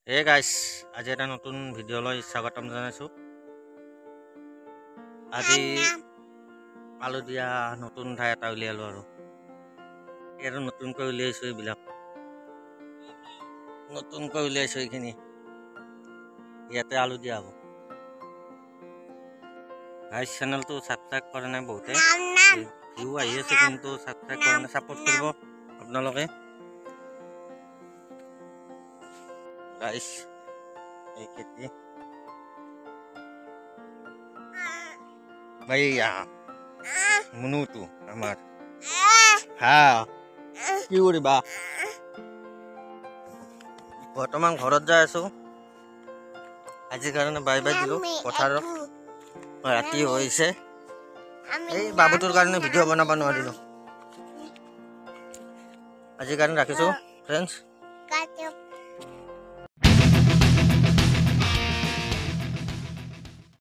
Hey guys, আজি এটা নতুন ভিডিঅ'লৈ স্বাগতম জনাইছোঁ। আজি আলু দিয়া নতুন ঠাই এটা উলিয়ালোঁ আৰু ইয়াতো নতুনকৈ উলিয়াইছোঁ, এইবিলাক নতুনকৈ উলিয়াইছোঁ। এইখিনি ইয়াতে আলু দিয়া হ'ব। গাইস, চেনেলটো ছাবস্ক্ৰাইব কৰা নাই, বহুতে ভিউ আহি আছে কিন্তু ছাবস্ক্ৰাইব কৰা নাই, ছাপোৰ্ট কৰিব আপোনালোকে। গাইস, এই খেতি ভাইয়া মুনুটো আমাৰ। হা, কি কৰিবা? বৰ্তমান ঘৰত যাই আছো। আজিৰ কাৰণে বাই বাই দিলোঁ পথাৰত, ৰাতি হৈছে। এই বাবুটোৰ কাৰণে ভিডিঅ' বনাব নোৱাৰিলোঁ। আজিৰ কাৰণে ৰাখিছোঁ ফ্ৰেণ্ডছ।